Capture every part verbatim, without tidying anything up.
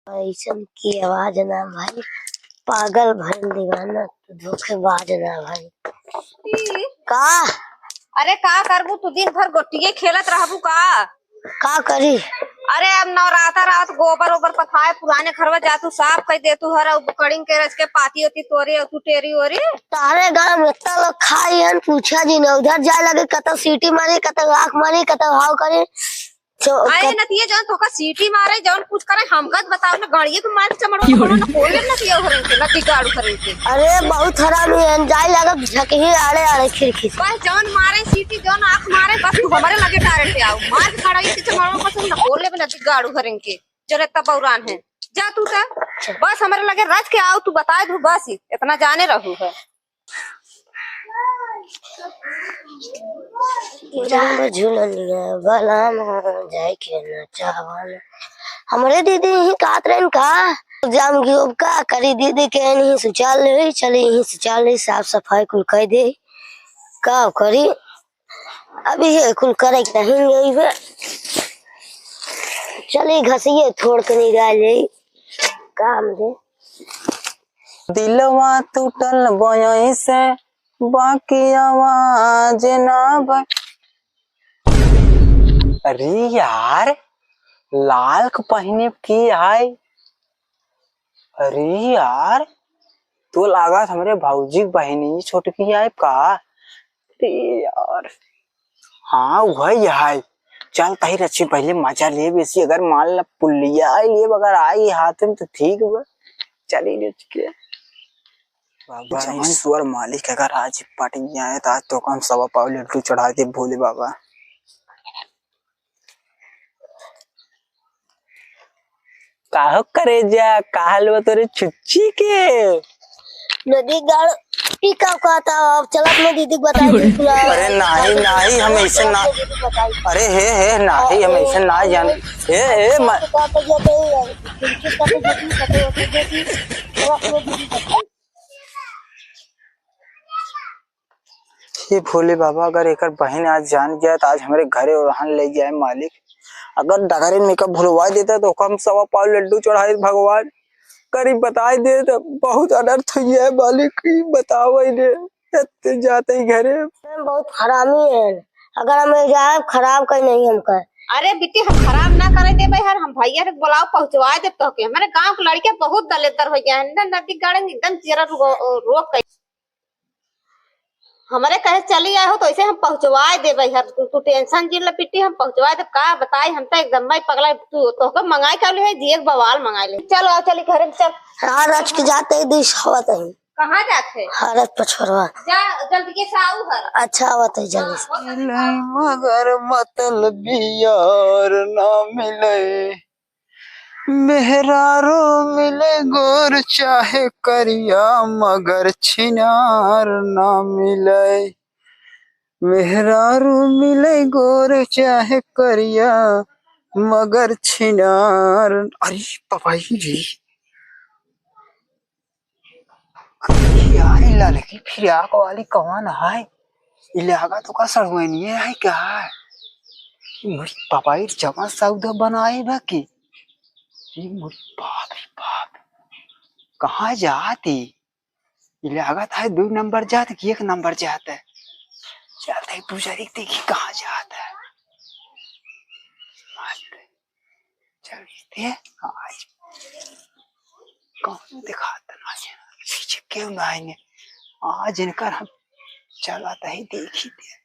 ऐसन की आवाज ना भाई, पागल भइल दीवाना, तू धोखेबाज ना भाई। ई? का? अरे का करबू तू, दिन भर गोटिये खेलत रहबू का? का करी? अरे अब नवराता रहत, गोबर ओबर पथाए, पुराने घरवा जा तू साफ कइ दे तू, हर अब कड़िंग के रच के पाती ओती तोरी, अउ तू टेरी ओरी। तारे गाँव में इतना लोग खाई हन, पूछा जी न, उधर जाए लगे, कतौ सीटी मारी, कतौ आँख मारी, कतौ हाव करी। तो अरे कत- नतिये, जौन तोका सीटी मारे, जौन कुछ करे, हमका त बताओ ना, गाड़िए के मार के चमड़वा क्यों रे? पकड़ो ना, बोले ना दियो घरे के, ना दिगाड़ू घरे के। अरे बहुत हरामी है, जाए लगा झकही आड़े आड़े खिड़की से। बस जौन मारे सीटी, जौन आँख मारे, बस तू हमरे लगे डायरेक्ट आओ, मार के खड़ा इनके चमड़वा पकड़ो ना, बोले ना दिगाड़ू घरे के, जरे तब बौरान है। जा तू त, बस हमरे लगे रच के आओ, तू बताए दू, बस इतना जाने रहू है। रंग झुलनिया बलम हो जाए के नचावन। हमरे दीदी यही कहत रहन का, जाम की अब का करी, दीदी के यहीं शौचालय होई, चली यहीं शौचालय साफ सफाई कुल कइ दे, का करी, अभी ये कुल करे के नहीं गई बे, चली घसिए थोड़ के निकाल जाई काम दे। दिलवा टूटल बयई से, बाकी आवाज ना ब-, अरे यार, लाल क पहिने की आय? अरे यार, तो लागत हमरे भौजी क बहिनी छोटकी आय का? अरे यार, हाँ, वही है। चल, तही रची पहले मजा लेब, ऐसी अगर मान ला पुलिया आई लेब, अगर आई हाथ में तो ठीक बा। चली रच के। बाबा जवन ईश्वर मालिक अगर आज पट गया है, तो आज तो हम सवा पाव लड्डू चढ़ा दे भोले बाबा। काहो करेजा, का हाल बा तोरे छुच्ची के? नदी गाड़, ई का कहता, अब चलत में दीदी के बताई क्यों रे? दे, बुला। अरे नाही, नाही, हम ऐसे ना, अरे हे, हे, नाही, हम ऐसे ना जाने। हे, हे, म- हे भोले बाबा, अगर एकर बहिन आज जान गया तो आज हमरे घरे ओरहन ले जाए मालिक। अगर डगरे में एकर भुलवा देता तो ओका हम सवा पाव लड्डू चढ़ाई भगवान। करी बताई दे तो बहुत अनर्थ हुई है मालिक, ई बतावे ने। एते जाते ही घरे। बहुत हरामी है, अगर हम जाए खराब कहीं नहीं हमका। अरे बिट्टी, हम खराब ना करे देबे हर, हम भैया के बुलाओ, पहुँचवा दे तोहके। हमरे गाँव के लड़के बहुत दलेदर हो गया है, एकदम नदी गाड़े एकदम चेहरा रो-, रोक के। हमरे कहे चली आए हो तो ऐसे हम पहुँचवाए देबे हर, तू, तू tension जिन ले पिट्टी, हम पहुँचवाए देब। का बताई, हम तो एकदम भाई पगला, तू तोहके मंगाई का ले है, जिए के बवाल मंगाई ले। चल आओ, चली घरे में चल। हाँ, रच के जाते ही दिस हवा तही। कहाँ जात है? हाँ, रच पछोरवा। जा जल्दी के से आऊ हर। अच्छा, आवत है जल्दी से। हाँ, बहुत अच्छा। मगर मतलबी यार ना मिले। मेहरारू मिले गोर चाहे करिया, मगर छिनार ना मिले। मेहरारू मिले गोर चाहे करिया, मगर छिनार। अरे पपाई रे, अरे यार, ई लड़की फिराक वाली कौन है? ई लागत ओकर सड़ुआइनिये है का? ई मोरी पपाई जमा सौदा बनाए बा की? ई मोरी बाप रे बाप, कहाँ जात ई? ई लागत है दुई नंबर जात कि एक नंबर जात है। चलत है पुजारी के देखी कहाँ जात है। चल, देखते हैं। आज कौन दिखाता ना है? पीछे क्यों ना आएंगे? आज इनकर हम चलाता ही देखी थे।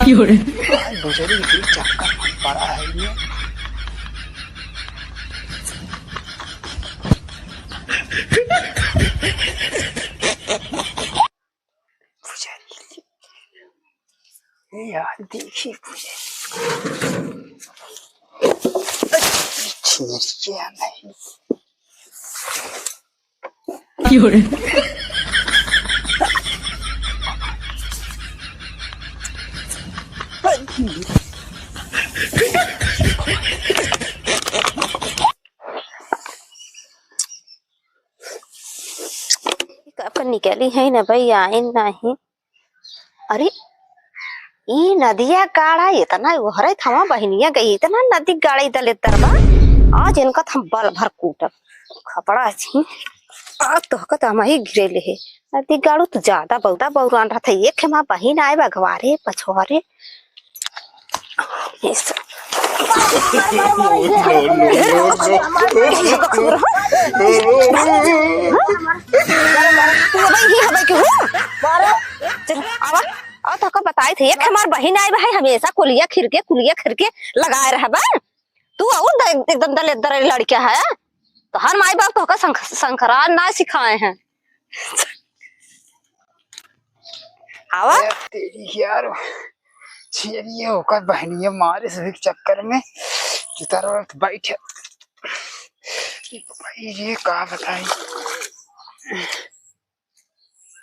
क्यों रे? आज बुजुर्ग के चक्कर में पड़ा है ये। पुजारी। ए यार, देखी पुजारी। छिनरिया नहीं। क्यों रे? कब निकली है ना भाई, आइन नाही। अरे, ई नदिया गाड़ा इतना ओहरे थमा बहिनिया गई, इतना नदी गाड़ा इधर इधर बा। आज इनका त हम बल भर कूटब। खपड़ा छी, आज तोहका त हम ही गिरे ले है। नदी गाड़ू त ज्यादा बहुता बौरान रहत है। एक हमार बहिन आए बघवारे पछवारे। ये सब। तू हबै, ये हबै के हो? चल, आवा। और तोहका बताई थे, एक हमार बहिन आई बा, हमेशा कुलिया खिरके, कुलिया खिरके लगाए रहबा। तू और द-, एकदम दलेद्दर लड़का है। तोहार माई बाप तोहका संख-, संखरार ना सिखाए हैं। आवा। ए, तेरी यार, छेरिया ओकर बहनिया मारे से भी चक्कर में चुतर वक्त बैठे। भाई, ये का बताई?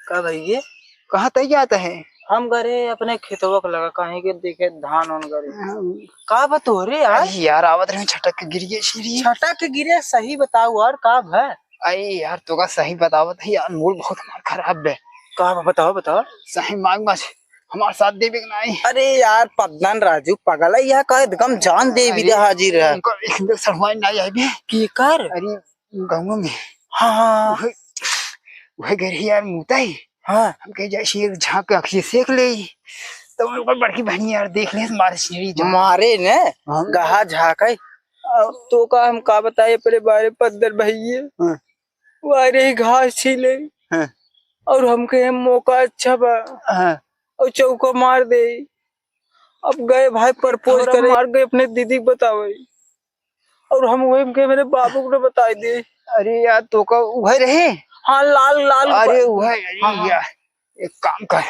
का भइये? कहाँ तई जात है? हम गए रहे अपने खेतवा के लगा, कहीं के देखे धान ओन गए रहे। हाँ। का बा तोहरे यार? अरे यार, आवत रहे छटक के गिर गए छेरी। छटक के गिरे, सही बताओ यार, का भा? अरे यार, तोका सही बतावत है यार, मूड बहुत हमार खराब बे। का बा, बताओ, बताओ। सही मांग बस हमार साथ देबे के नाई। अरे यार, पद्दन राजू पगल है, यह का एकदम जान देवी अरे, दे हाजिर है। उनका एक दिन सड़वाई नाई आई बे। की कर? अरे, गाँव में। हाँ, हाँ। वह, वह घर ही यार मुताई। हाँ। हम कहे, "जैसे एक झांक के अखिए सेक ले।" तो उनकर बड़की बहनी यार देख ले, मारे छेरी जो। मारे ने, हाँ। गहा झांके। अब तो का हम का बताए अपने बारे पद्दन भइये। हाँ। वारे ही घास छीले। हाँ। और हमके हम मौका अच्छा बा। हाँ। और चौका मार दे। अब गए भाई propose और हम करे। मार गए अपने दीदी के बतावे। और हम वही के मेरे बाबू को बताई दे। अरे यार, तो का उहे रहे? हाँ, लाल, लाल अरे ऊपर। उहे, अरे हाँ, हाँ। यार, एक काम कर,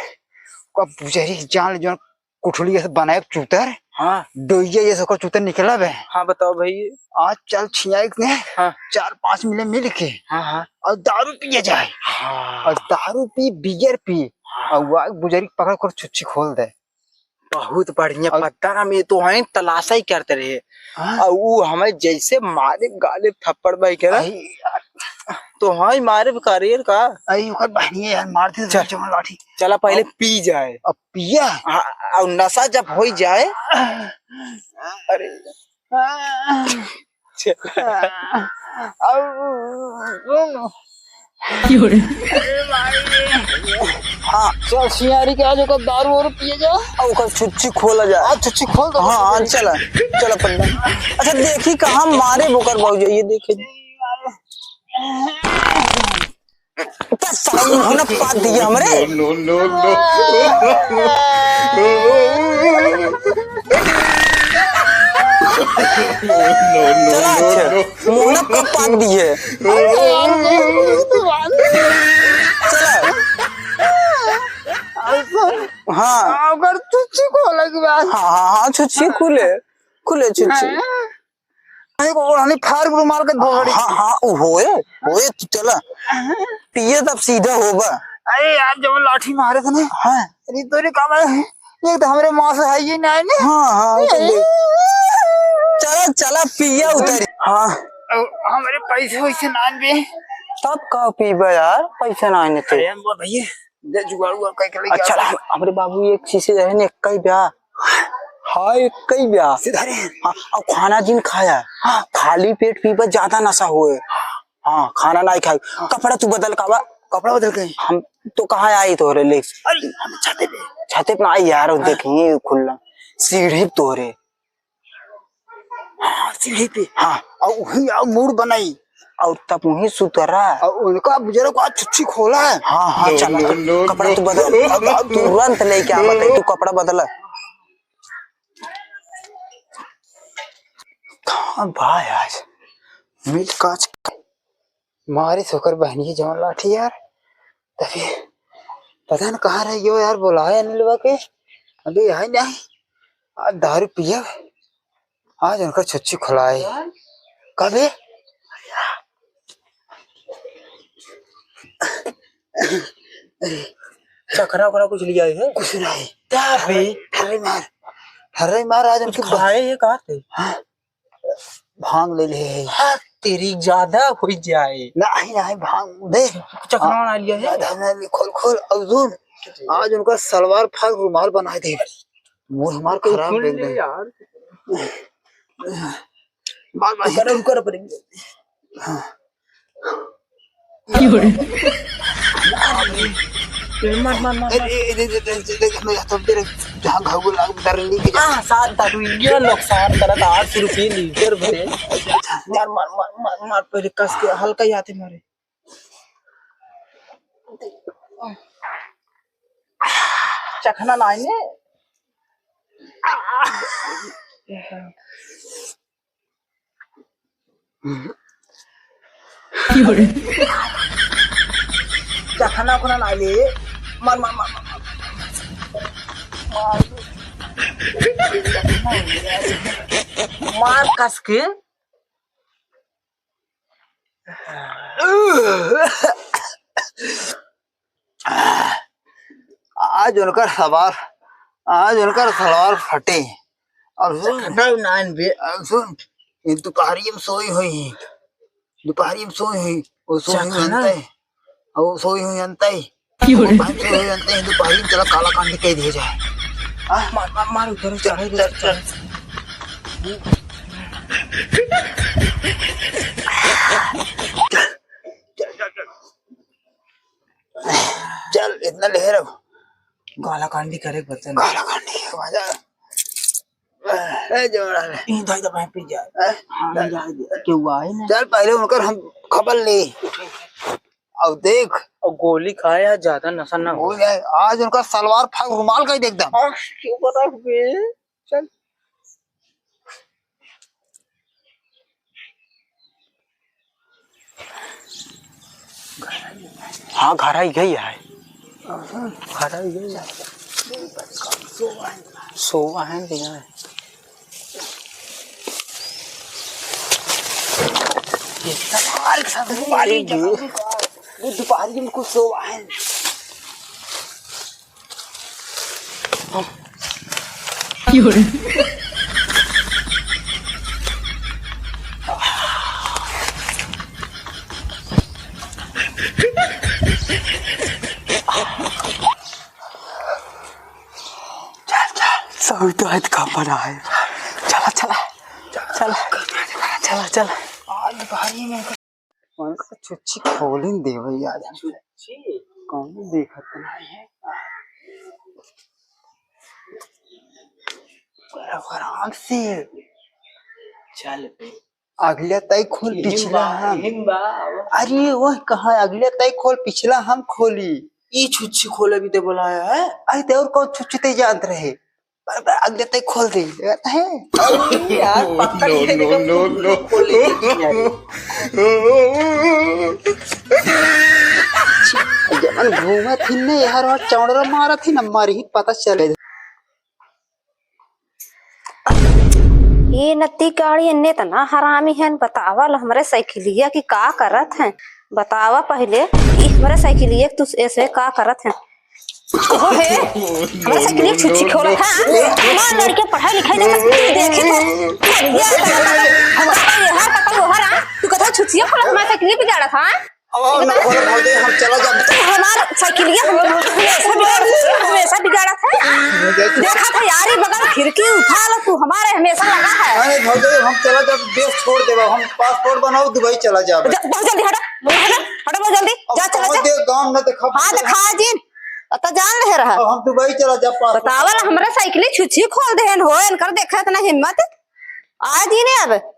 का बुजरी जान ले, जो कुठली जैसे बनाए चूतर, हाँ। डोइया जैसे ओकर चूतर निकला बे। हाँ, बताओ भाई। आज चल छियाई के हाँ। चार पाँच मिले मिल के हाँ, हाँ। और दारू पिए जाए। हाँ। और दारू पी, बियर पी, हाँ। और वो बुजरी पकड़ कर छुच्छी खोल दे। बहुत बढ़िया और पत्ता ना, हम ये तो हैं तलाशा ही करते रहे। हाँ? और वो हमें जैसे मारे गाले थप्पड़ भाई के ना, आई यार। तो हाँ ही मारे करियर का। आई ओकर बहनिया यार मार दे चल। जवन लाठी। चला पहले अब पी जाए। अब पिया? हाँ, और नशा जब हो ही जाए। अरे। हाँ। चल। और सुन। क्यों रे? हाँ, चल सियारी के आज ओकर दारू और पिए जा। और ओकर छुच्छी खोला जाए। आज छुच्छी खोल दो। हाँ, हाँ, चला, चला पन्ना। अच्छा, देखी कहाँ मारे बोकर भौजी, ये देखे। तो साला मुंह ना पाद दिए हमरे। No, no, no, no। No, no, no, चला, no, अच्छा। No। मुंह ना कब पाक दी है? चला। हाँ। हाँ, ओकर छुच्छी खोले के बाद। हाँ, हाँ, हाँ, छुच्छी खुले। खुले छुच्छी। हाँ। अरे, ओढ़नी फाड़ के रुमाल के धोड़ी। हाँ, हाँ, उ होए, होए, तू चला। पिए तब सीधा होबा। अरे यार, जब लाठी मारे थे ना। हाँ। अरे, तोरे का भाई, एक तो हमरे माँ से है ये ना, ना। हाँ, हाँ, वो तो देख। चला, चला, पिया उतरी। हाँ। अब हमरे पैसे वैसे ना बे। तब का पीबा यार, पैसा ना आने थे। अरे, हम बोल भैया, दे जुगाड़ उगाड़ करके लेके अच्छा, आ। हम-, हमरे बाबू एक चीज से रहे ने, कई ब्याह। हाँ, एक कई ब्याह। सीधा रे। हाँ, अब खाना जिन खाया। हाँ। खाली पेट पीबा, ज्यादा नशा होए। हाँ, खाना नाहीं खाई। हाँ। कपड़ा तू बदल का बा? कपड़ा बदल के? हम तो कहाँ आई तोहरे ले? अरे, हम छते पे। छते पे ना आई यार, वो हाँ। देखेंगे खुला। सीढ़ी पे तोहरे। हाँ, सीढ़ी पे। हाँ। और वहीं आओ मूड़ बनाई। और तब वहीं सुतरा। और उनका बुजुर्ग को आज छुच्छी खोला है। हाँ, हाँ, लो, चला लो, तू लो, कपड़ा लो। तू बदल। अब, अब तुरंत लेके आ, बताई, तू कपड़ा बदला। कहाँ बा आज? मिल काच मारे से ओकर बहनिया जवन लाठी यार, तभी पता न कहाँ रह गयो यार, बोलाए अनिलवा के, अभी आए नहीं। आज दारू पियब, आज उनकर छुच्छी खुलाए। कबे? चखरा ओखरा कुछ लिया है? कुछ नहीं। क्या बे? ठर्रे मार, ठर्रे मार, आज कुछ उनकी ब- खाए है कहाँ से? हाँ? भांग ले ले। हाँ, तेरी ज्यादा हो जाए। नहीं, नहीं, भांग दे। चखना हाँ, बना लिया है? ज्यादा बना लिया, खोल, खोल, और सुन, आज उनका सलवार फाड़ रुमाल बना दे। वो हमार तो खराब सुन बेंद ले है। यार। मार, मार, रुका, रुका, रुका, रुका। हाँ। मार, मार, मार, ए, मार। ए, ए, दे, दे, दे, दे, दे, मैं तो तेरे जहाँ घाव लाग, डर नहीं के। हाँ, सात दारू, ये लोग सात तरह का आठ सौ रुपये लीटर भरे। मार, मार, मार, मार, मार, पहले कस के हल्का ही हाथे मारे। चखना नाई ने। चखना उखना नाई ले। मार, मार, मार, मार, मार। मार। मार कस के। आज उनकर सलवार, आज उनकर सलवार फटे। और सुन, चखना नान बे। और सुन, ये दोपहरी में सोई हुई, दोपहरी में सोई हुई, वो सोई हुई चखना। अंत है, और वो सोई हुई अंत है। क्यों रे? वो भाई सोई हुई अंत है, दोपहरी में चला काला कांड कह दिया जाए। हाँ? मार, मार, मार, उधर चल, चढ़े, चल, चढ़े। चल। चल, चल, चल, चल। चल, इतना ले रहो। काला कांडी करे के बचन। काला कांडी के मजा। ए, जोड़ा रे। ई दाई दबाए पी जा। ए, हाँ, चल। ई दाई दे। केहू आए ना। चल, पहले उनकर हम खबर ले। अब देख। और गोली खाए या ज्यादा नशा ना हो। हो जाए। आज उनका सलवार फाड़, रुमाल का ही देख दम। आ, क्यों बता बे? चल। हाँ, घर आई गई है। घर आई गई है। सोवा है भैया। ये दोपहर के साथ दोपहरी में कुछ सोवा है। चल, चल, सही तो है, काम बना है। चला, चला, चला, चला, चला। आज भाई मैं उनका छुच्छी खोले न देवे आज हम। छुच्छी? कौन देखत नहीं है? आराम से। चल बे। अगले तय खोल, हिम पिछला बा, हम। हिम बा, आवा। अरे वह कहाँ, अगले तय खोल, पिछला हम खोली। ई छुच्छी खोले भी ते बुलाया है? अरे ते और कौन छुच्छी ते जानत रहे? अगले तय खोल दे। है? अरे यार, पत्थर नो, गिरे नो, का नो, नो। खोल ले, यार। जवन घूमत ही ने यार, और चौड़रा मारत ही न, मारी ही पता चले। ये नत्ती गाड़ी एन्ने तना हरामी हन, बतावा ल हमरे साइकिलिया की का करत हैं, बतावा पहिले, ई हमरे साइकिलिया की तू ऐसे का करत हैं? ओहो हे, हमरे साइकिलिया छुच्छी खोलत है, हमार लड़के पढ़ाई लिखाई देखत, तू देखी तो, हम तो ये हर पकड़ वो हर, तू कथा छुच्छिया खोलत, हमारे साइकिलिया बिगाड़त है। अब हम ना खोलब भौजी, हम चला जाब। तू हमार साइकिलिया हम हमेशा बिगाड़, हमेशा बिगाड़त है। देखा था यार, ये बगल खिड़की उठा लो, तू हमारे हमेशा लगा है। अरे भौजी, हम चला जाब, देश छोड़ देब, हम पासपोर्ट बनाओ, दुबई चला जाब। जा, बहुत जल्दी हटा, बहुत हटा, हटा बहुत जल्दी, अब जा चला जा। देख, गाँव न देखा। हाँ, देखा जिन, अत जान ले रहा। अब हम दुबई चला जाब, पासपोर्ट। बतावल, हमरा साइकिल छुच्छी खोल देहन हो, इनकर देखा इतना हिम्मत। आज ही ने अब।